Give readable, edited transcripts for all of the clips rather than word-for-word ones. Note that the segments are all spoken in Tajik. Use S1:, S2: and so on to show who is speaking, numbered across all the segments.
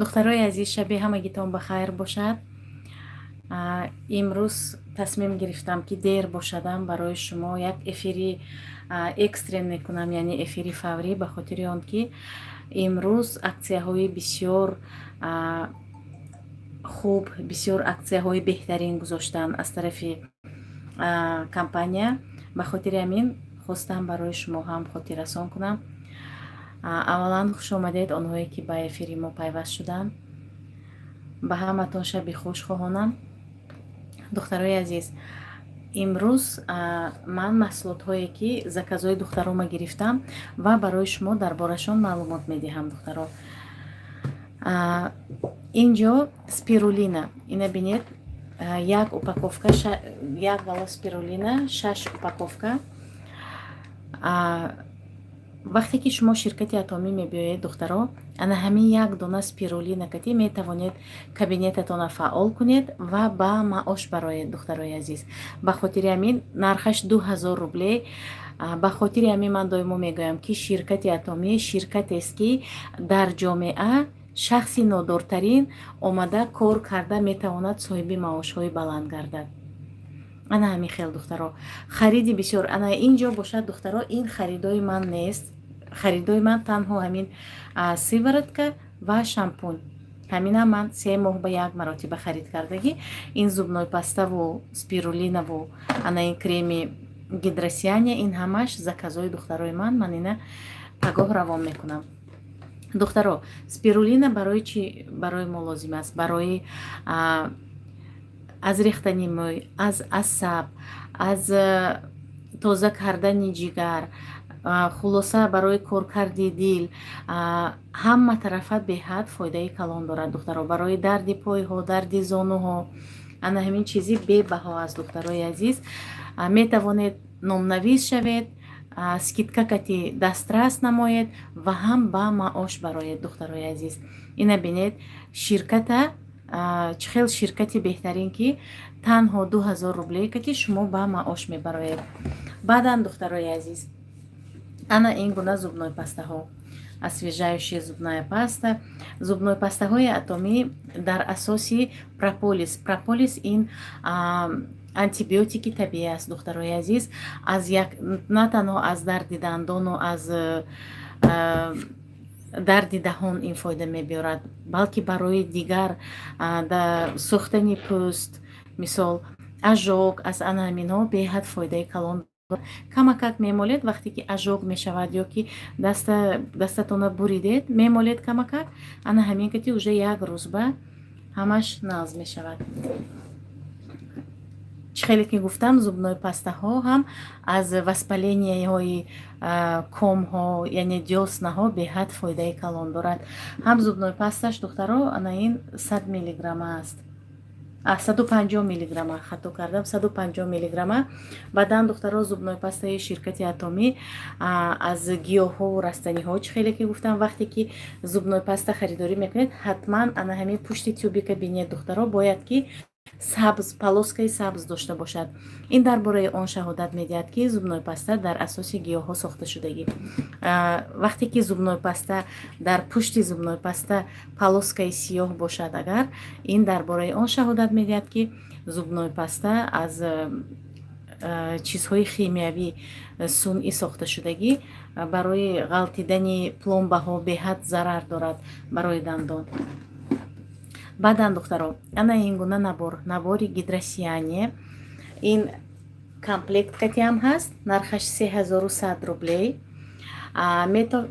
S1: Духтарои азиз, шаби ҳамагитон ба хайр бошад. Имрӯз тасмим гирифтам, ки дер бошадам, барои шумо як эфири экстрен мекунам, яъне эфири фаврӣ, ба хотири он ки имрӯз аксияҳои бисёр хуб, бисёр аксияҳои беҳтарин гузоштанд аз тарафи компания. Ба хотири ҳамин хостам барои шумо ҳам хотиррасон кунам. Аввалан, хушомадед онҳое, ки ба эфири мо пайваст шуданд. Ба ҳаматон шаби хуш хоҳонам. Духтарои азиз, имрӯз ман маҳсулотҳое, ки заказҳои духтарома гирифтам, ва барои шумо дар борашон маълумот медиҳам. Духтаро, ин ҷо спирулина, ина бинед, як упаковка, як вало спирулина, шаш упаковка. Вақте ки шумо ширкати Атомӣ мебиёед, духтаро, ана ҳамин як дона спирулина кати метавонед кабинетатона фаъол кунед ва ба маош бароед. Духтарои азиз, ба хотири ҳамин нархаш 2000 рублей. Ба хотири ҳамин ман доимо мегӯям, ки ширкати Атомӣ ширкатест, ки дар ҷомеа шахси нодортарин омада кор карда метавонад, соҳиби маошҳои баланд гардад. Ана ҳамин хел, духтаро, хариди бисёр. Ана ин ҷо бошад, духтаро, ин харидои ман нест. Харидои ман танҳо ҳамин сыворотка ва шампунь. Ҳаминам ман 3 моҳ ба як маротиба харид кардагӣ. Ин зубной паставу спирулинаву ана ин креми гидросияние, ин ҳамаш заказҳои духтарои ман. Ман ина пагоҳ равон мекунам. Духтаро, спирулина барои чӣ барои мо лозим аст? Барои аз рехтани мӯй, аз асаб, аз тоза кардани ҷигар, хулоса, барои коркарди дил, ҳама тарафа беҳад фоидаи калон дорад. Духтаро, барои дарди пойҳо, дарди зонуҳо, ана ҳамин чизи бебаҳо аст. Духтарои азиз, метавонед номнавис шавед, скидка кати дастрас намоед ва ҳам ба маош бароед. Духтарои азиз, ина бинед, ширката чӣ хел ширкати беҳтарин, ки танҳо 2000 рубле кати шумо ба маош мебароед. Баъдан, духтарои азиз, ана ин гуна зубной пастаҳо, освежающая зубная паста. Зубной пастаҳои Атомӣ дар асоси прополис. Прополис ин антибиотики табиӣ аст. Духтарои азиз, аз як на танҳо аз дарди дандону аз дарди даҳон ин фоида мебиёрад, балки барои дигар сӯхтани пӯст, мисол, ожог, аз ана ҳаминҳо беҳад фоидаи калон. Камакак мемолед, вақте ки ожог мешавад ё ки дастатонро буридед, мемолед камакак, ана ҳамин кати уже як рӯзба ҳамаш нағз мешавад. Чӣ хеле ки гуфтам, зубной пастаҳо ҳам аз воспаленияҳои комҳо, яъне дёснаҳо, беҳад фоидаи калон дорад. Ҳам зубной пасташ, духтаро, ана ин 100 миллиграмма аст, 150 миллиграмма, хато кардам, 150 миллиграмма. Баъдан, духтаро, зубной пастаи ширкати Атомӣ аз гиёҳҳову растаниҳо. Чӣ хеле ки гуфтам, вақте ки зубной паста харидорӣ мекунед, ҳатман ана ҳамин пушти тюбика бинед, духтаро, бояд ки сабз, полоскаи сабз дошта бошад. Ин дар бораи он шаҳодат медиҳад, ки зубной паста дар асоси гиёҳҳо сохта шудагӣ. Вақте ки зубной паста, дар пушти зубной паста полоскаи сиёҳ бошад агар, ин дар бораи он шаҳодат медиҳад, ки зубной паста аз чизҳои химиявӣ, сунъӣ сохташудагӣ, барои ғалтидани пломбаҳо беҳад зарар дорад барои дандон. Баъдан, духтаро, ана ин гуна набор, набори гидросияние. Ин комплект катиам ҳаст, нархаш 3100 рублей.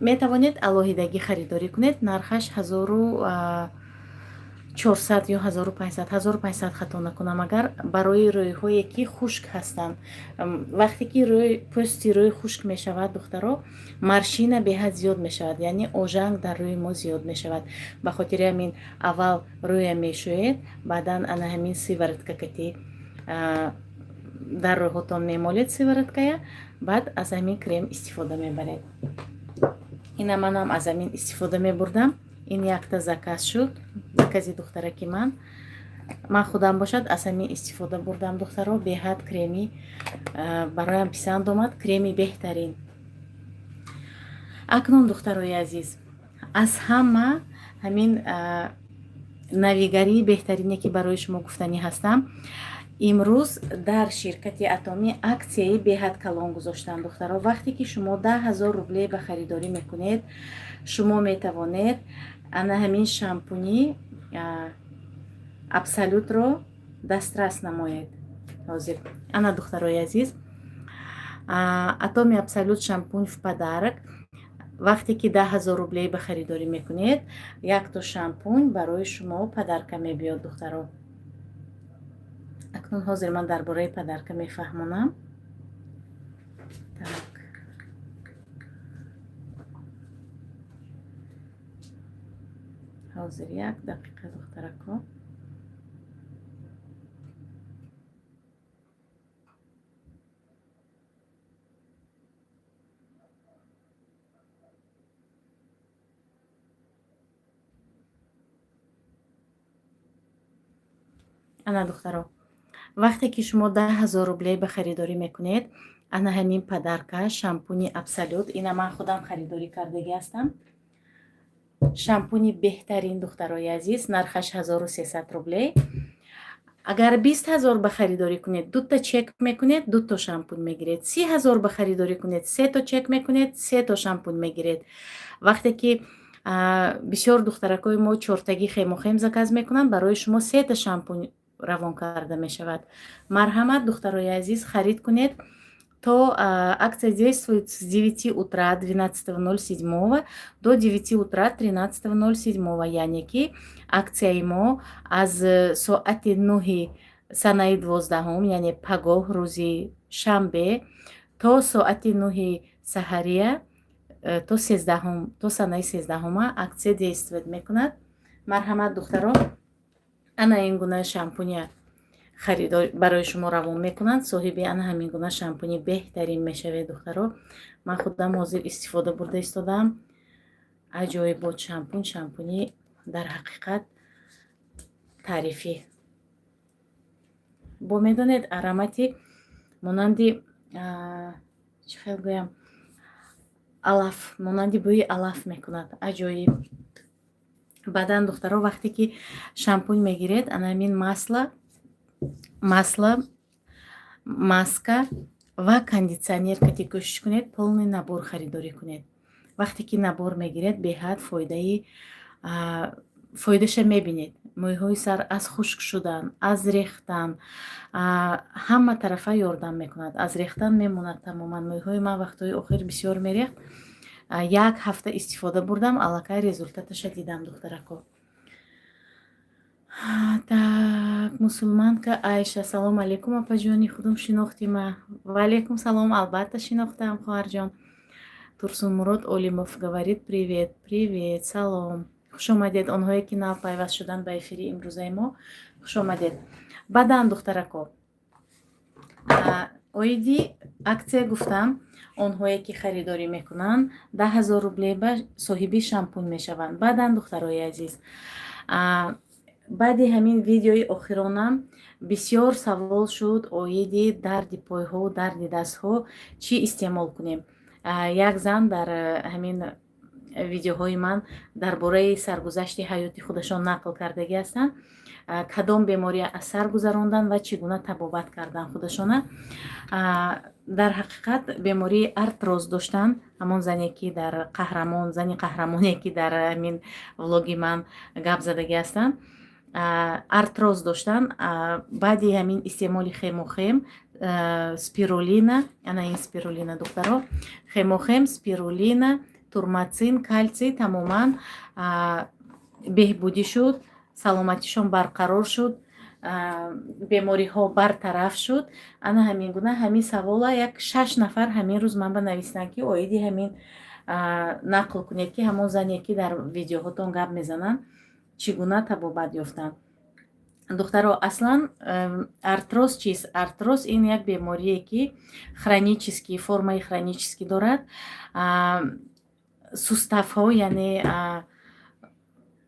S1: Метавонед алоҳидагӣ харидорӣ кунед, нархаш 1400 ё 1500, 1500, хато накунам агар. Барои рӯйҳое, ки хушк ҳастанд. Вақте ки рӯй, пӯсти рӯй хушк мешавад, духтаро, морщина беҳад зиёд мешавад, яъне ожанг дар рӯи мо зиёд мешавад. Ба хотири ҳамин аввал рӯя мешӯед, баъдан ана ҳамин сыворотка кати дар рӯйҳотон мемолед сывороткая, баъд аз ҳамин крем истифода мебаред. Ина манам аз ҳамин истифода мебурдам. Ин якта заказ шуд, закази духтараки ман. Ман худам бошад аз ҳамин истифода бурдам. Духтаро, беҳад креми бароям писанд омад, креми беҳтарин. Акнун, духтарои азиз, аз ҳама ҳамин Навигарии беҳтарине, ки барои шумо гуфтанӣ ҳастам: имрӯз дар ширкати Атомӣ аксияи беҳад калон гузоштанд, духтаро. Вақте ки шумо 10 000 рубле ба харидорӣ мекунед, шумо метавонед ана ҳамин шампуни Абсолютро дастрас намоед. Ҳозир, ана, духтарои азиз, Атоми Абсолют шампунь в подарок. Вақте ки 10 000 рубле ба харидорӣ мекунед, якто шампунь барои шумо подарка мебиёд, духтаро. Акнун ҳозир ман дар бораи подарка мефаҳмонам. Так, ҳозир, як дақиқа, духтарако. Ана, духтаро, вақте ки шумо 10 000 рубле ба харидорӣ мекунед, ана ҳамин подарка, шампуни Абсолют. Ина ман худам харидорӣ кардагӣ ҳастам. Шампуни беҳтарин, духтарои азиз, нархаш 1300 рублей. Агар 20 000 ба харидорӣ кунед, дута чек мекунед, дуто шампунь мегиред. 30 000 ба харидорӣ кунед, сето чек мекунед, сето шампунь мегиред. Вақте ки бисёр духтаракҳои мо чортагӣ Хемохим заказ мекунанд, барои шумо сета шампунь равон карда мешавад. Марҳамат, духтарои азиз, харид кунед. То акция действует с 9 утра 12.07 до 9 утра 13.07, яъне ки аксияи мо аз соати 9-и санаи 12-ум, яъне пагоҳ, рӯзи шанбе, то соати 9-и саҳария, то 13-ум, то санаи 13-ума аксия действовать мекунад. Марҳамат, духтаро, ана ин гуна шампуня харидор барои шумо равон мекунанд. Соҳиби ана ҳамин гуна шампуни беҳтарин мешавед, духтаро. Ман худам ҳозир истифода бурда истодаам. Аҷоибот шампунь, шампуни дар ҳақиқат таърифӣ. Бо медонед, аромати монанди, чӣ хел гӯям, алаф, монанди бӯи алаф мекунад. Аҷоиб. Баъдан, духтаро, вақте ки шампунь мегиред, ана ҳамин масло, маска ва кондитсионер кати кӯшиш кунед, полный набор харидорӣ кунед. Вақте ки набор мегиред, беҳад фоидаша мебинед. Мӯйҳои сар аз хушк шудан, аз рехтан, ҳама тарафа ёрдам мекунад, аз рехтан мемонад тамоман. Мӯйҳои ман вақтҳои охир бисёр мерехт. Як ҳафта истифода бурдам, аллакай результаташа дидам, духтарако. Так, мусулманка Айша: «Салом алейкум, апаҷони худум, шинохтима?» Ва алейкум салом, албатта шинохтам, хоҳарҷон. Турсунмурод Олимов говорит: «Привет». Привет, салом, хуш омадед. Онҳое ки нав пайваст шуданд ба эфири имрӯзаи мо, хуш омадед. Баъдан, духтарако, оиди аксия гуфтам: онҳое ки харидорӣ мекунанд, 10 000 рубле ба соҳиби шампунь мешаванд. Баъдан, духтарои азиз, баъди ҳамин видеои охиронам бисёр савол шуд оиди дарди пойҳо, дарди дастҳо, чӣ истеъмол кунем. Як зан дар ҳамин видеоҳои ман дар бораи саргузашти ҳаёти худашон нақл кардагӣ ҳастанд, кадом бемория аз сар гузарондан ва чӣ гуна табобат кардан худашона. Дар ҳақиқат бемории артроз доштанд, ҳамон зане ки дар қаҳрамон, зани қаҳрамоне ки дар ҳамин влоги ман гап задагӣ ҳастанд, артроз доштанд. Баъди ҳамин истеъмоли Хемохим, спирулина, ана ин спирулина, духтаро, Хемохим, спирулина, турмацин, кальций, тамоман беҳбудӣ шуд, саломатишон барқарор шуд, бемориҳо бартараф шуд. Ана ҳамин гуна ҳамин савола як шаш нафар ҳамин рӯз ман ба нависанд, ки оиди ҳамин нақл кунед, ки ҳамон зане ки дар видеоҳотон гап мезананд, чӣ гуна табобат ёфтанд. Духтаро, аслан артроз чист? Артроз ин як беморие ки хронический, формаи хронический дорад. Суставҳо, яъне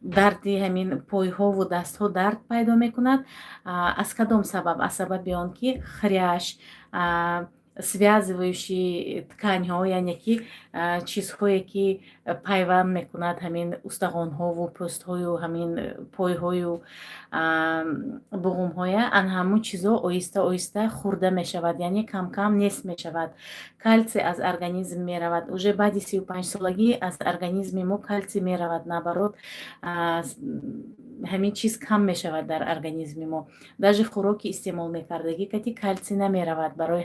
S1: дарди ҳамин пойҳову дастҳо дард пайдо мекунад. Аз кадом сабаб? Аз сабаби он ки хрящ Связывающий тканьҳо, яъне ки чизҳое, ки пайванд мекунад ҳамин устахонҳову пӯстҳою ҳамин пойҳою буғумҳоя, ан ҳамун чизҳо оҳиста оҳиста хӯрда мешавад, яъне камкам нест мешавад. Кальций аз организм меравад. Уже баъди 35-солагӣ аз организми мо кальций меравад, наоборот, ҳамин чиз кам мешавад дар организми мо. Даже хӯроки истеъмол мекардагӣ кати кальций намеравад. Барои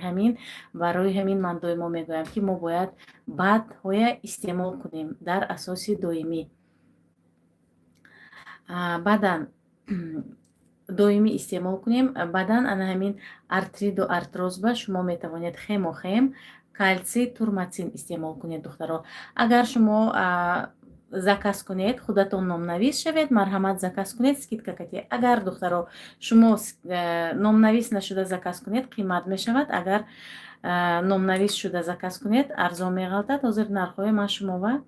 S1: ҳамин ман доимо мегӯям, ки мо бояд БАДҳоя истеъмол кунем дар асоси доимӣ. Баъдан доимӣ истеъмол кунем. Баъдан ана ҳамин артриду артрозба шумо метавонед Хемохим, кальций, турмацин истеъмол кунед, духтаро. Агар шумо заказ кунед, худатон номнавис шавед, марҳамат, заказ кунед, скидка кати. Агар, духтаро, шумо номнавис нашуда заказ кунед, қимат мешавад. Агар номнавис шуда заказ кунед, арзон меғалтад. Ҳозир нархҳои ман шумова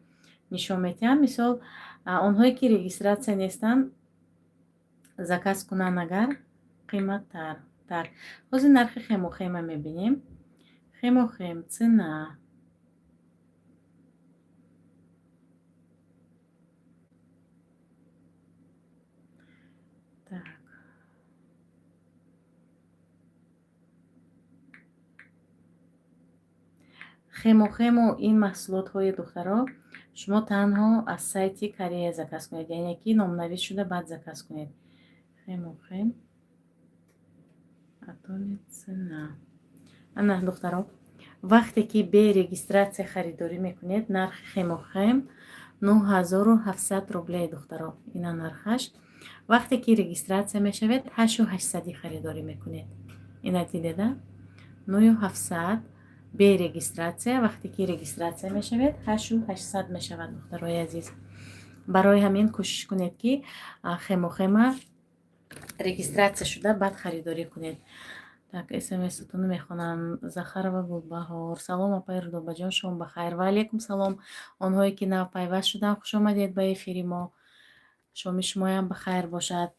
S1: нишон медиҳам. Мисол, онҳое ки регистрация нестанд, заказ кунанд агар, қиматтар. Так, ҳозир нархи Хемохима мебинем. Хемохим цена. Так. Хемохиму ин маҳсулотҳои, духтаро, шумо танҳо аз сайти Корея заказ кунед, яъне ки номнавис шуда баъд заказ кунед. Хемохим Атоми цена. Ана, духтаро, вақте ки бе регистрация харидорӣ мекунед, нархи Хемохим 9700 рубле, духтаро, ина нархаш. Вақте ки регистрация мешавед, 8800 харидорӣ мекунед. Ина дидеда, 9700 бе регистрация, вақте ки регистрация мешавед, 8800 мешавад, духтарои азиз. Барои ҳамин кӯшиш кунед, ки Хемохима регистрация шуда баъд харидорӣ кунед. Так, смсатонро мехонам. Захарова Гулбаҳор: «Салом, апаи Рудобаҷон, шом ба хайр». Ва алайкум салом. Онҳое ки нав пайваст шуданд, хушомадед ба эфири мо. Шоми шумоям ба хайр бошад.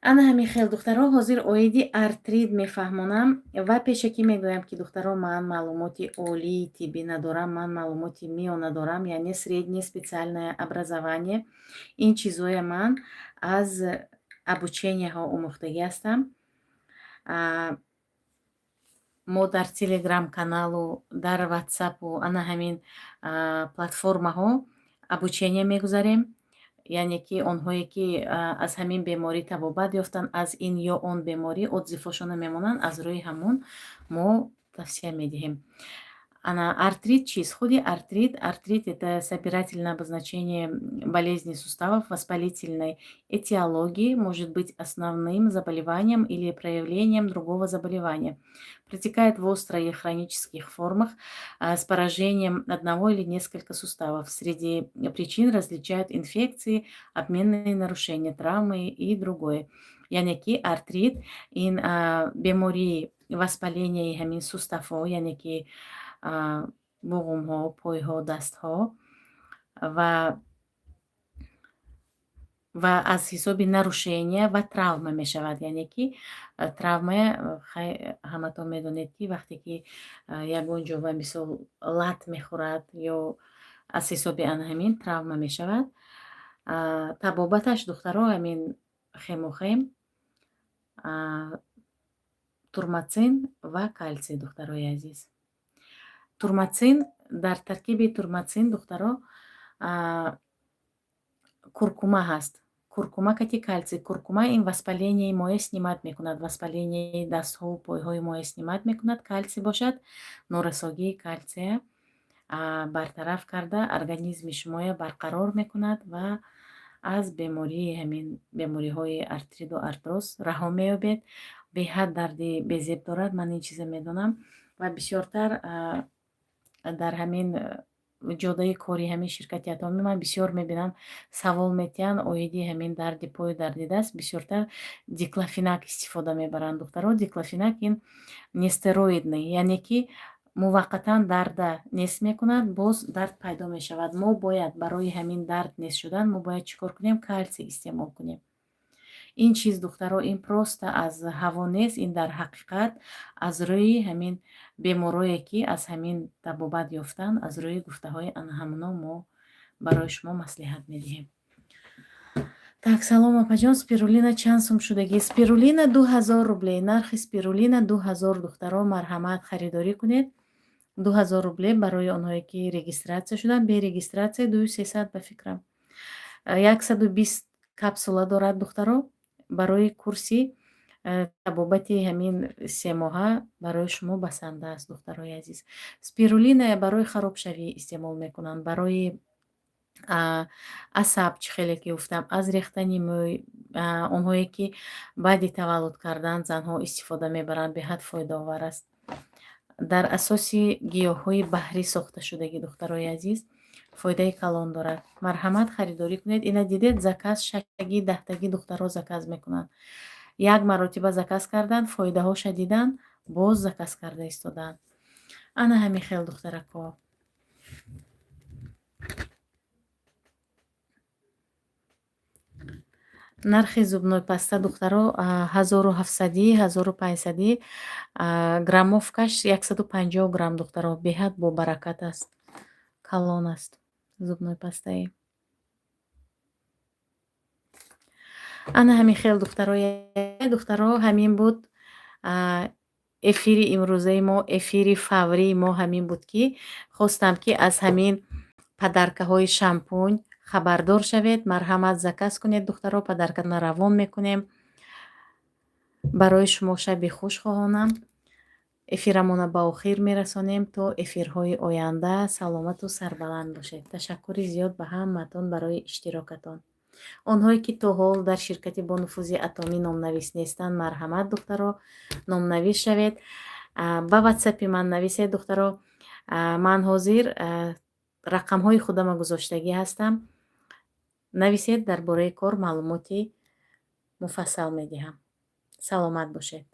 S1: Ана ҳамин хел, духтаро, ҳозир оиди артрит мефаҳмонам ва пешакӣ мегӯям, ки, духтаро, ман маълумоти олии тиббӣ надорам, ман маълумоти миёна дорам, яъне среднее специальное образование. Ин чизҳоя ман аз обученияҳо омӯхтагӣ ҳастам. Мо дар Телеграм каналу дар Ватсапу ана ҳамин платформаҳо обучение мегузарем, яъне ки онҳое ки аз ҳамин беморӣ табобат ёфтанд, аз ин ё он беморӣ отзывҳошонро мемонанд, аз рӯи ҳамон мо тавсия медиҳем. Ана артрит чист? Худи артрит, артрит — это собирательное обозначение болезни суставов воспалительной этиологии, может быть основным заболеванием или проявлением другого заболевания. Протекает в острой и хронических формах с поражением одного или несколько суставов. Среди причин различают инфекции, обменные нарушения, травмы и другое. Яъне ки артрит ин бемории воспаленияи ҳамин суставҳо, яъне ки буғумҳо, пойҳо, дастҳо ва аз ҳисоби нарушения ва травма мешавад. Яъне ки травмая ҳаматон медонед, ки вақте ки ягон ҷо ба мисол лат мехӯрад ё аз ҳисоби ана ҳамин травма мешавад. Табобаташ, духтаро, ҳамин Хемохим, турмацин ва кальций, духтарои азиз. Турмацин, дар таркиби турмацин, духтаро, куркума ҳаст. Куркума кати кальций. Куркума ин воспаленияи моя снимать мекунад, воспаленияи дастҳову пойҳои моя снимать мекунад. Кальций бошад, норасогии кальция бартараф карда, организми шумоя барқарор мекунад ва аз бемории ҳамин бемориҳои артриду артроз раҳо меёбед. Беҳад дарди безеб дорад, ман ин чиза медонам ва бисёртар дар ҳамин ҷодаи кори ҳамин ширкати Атомӣ ман бисёр мебинам, савол метиҳанд оиди ҳамин дарди пою дарди даст. Бисёртар диклофенак истифода мебаранд, духтаро. Диклофенак ин нестероидный, яъне ки муваққатан дарда нест мекунад, боз дард пайдо мешавад. Мо бояд барои ҳамин дард нест шудан, мо бояд чӣ кор кунем? Кальций истеъмол кунем. Ин чиз, духтаро, ин просто аз ҳаво нест, ин дар ҳақиқат аз рӯи ҳамин беморое, ки аз ҳамин табобат ёфтанд, аз рӯи гуфтаҳои ана ҳамоно мо барои шумо маслиҳат медиҳем. Так, салом, апаҷон, спирулина чанд сум шудагӣ? Спирулина 2000 рублей. Нархи спирулина 2000, духтаро, марҳамат, харидорӣ кунед. 2000 рубле барои онҳое, ки регистрация шуданд, бе регистрация 2300, ба фикрам. 120 капсула дорад, духтаро, барои курси табобати ҳамин 3 моҳа барои шумо басанда аст, духтарои азиз. Спирулина барои харобшавӣ истеъмол мекунанд, барои асаб, чӣ хеле ки гуфтам, аз рехтани мӯй, онҳое ки баъди таваллуд кардан занҳо истифода мебаранд, беҳад фоидаовар аст. Дар асоси гиёҳҳои баҳрӣ сохташудагӣ, духтарои азиз, фоидаи калон дорад. Марҳамат, харидорӣ кунед. Ина дидед, заказ шаштагӣ, 10тагӣ духтаро заказ мекунанд. Як маротиба заказ карданд, фоидаҳоша диданд, боз заказ карда истодаанд. Ана ҳамин хел, духтарако. Нархи зубной паста, духтаро, 1700-ӣ, 1500-ӣ, граммовкаш 150 грамм, духтаро, беҳад бобаракат аст, калон аст зубной пастаи. Ана ҳамин хел, духтаро, ҳамин буд эфири имрӯзаи мо, эфири фаврии мо ҳамин буд, ки хостам, ки аз ҳамин подаркаҳои шампунь хабардор шавед. Марҳамат, заказ кунед, духтаро, подаркана равон мекунем. Барои шумо шаби хуш хоҳонам. Эфирамона ба охир мерасонем. То эфирҳои оянда саломату сарбаланд бошед. Ташаккури зиёд ба ҳамаатон барои иштирокатон. Онҳое, ки то ҳол дар ширкати бонуфузи Атомӣ номнавис нестанд, марҳамат, духтаро, номнавис шавед. Ба ватсапи ман нависед, духтаро. Ман ҳозир рақамҳои худама гузоштагӣ ҳастам. Нависед, дар бораи кор маълумоти муфассал медиҳам. Саломат бошед.